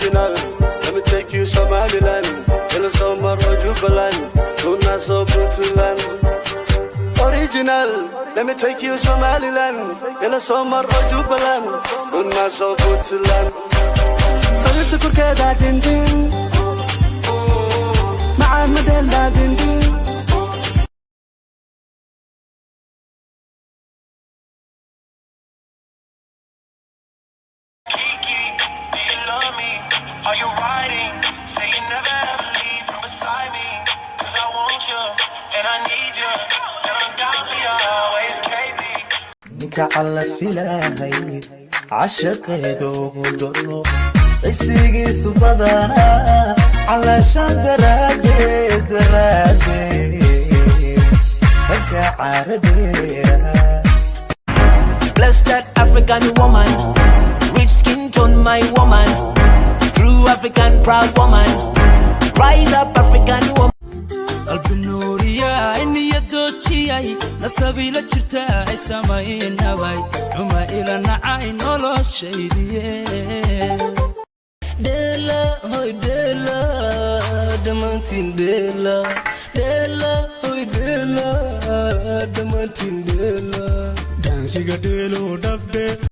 Original, let me take you Somaliland. Ila soo maro Jubaland, una soo Puntland. Original, let me take you Somaliland. Ila soo maro Jubaland, una soo Puntland. Sariirta korkeeda dindin, macaan madeelda dindin. Kiki, do you love me? Are you riding? Say you never ever leave from beside me. 'Cause I want you and I need you. And I'm down for you always, KB. Ninka calaf ilaahay cashaqeeda ugu daro, cisigiisu badanaa calaashaan daraaddeed daraaddeed ragga caaradheera. Bless that African woman, rich skin tone, my woman, true African proud woman. Rise up, African woman. Qalbi nuuriyay, niyadoojiyay, nasabiila jirta ay samaynabay xuma ila nacay noloshaydiye. Dheela hoy dheela, dhammaantiin dheela, dheela hoy dheela, dhammaantiin dheela. Dhaansiga dheelo dhabdhe.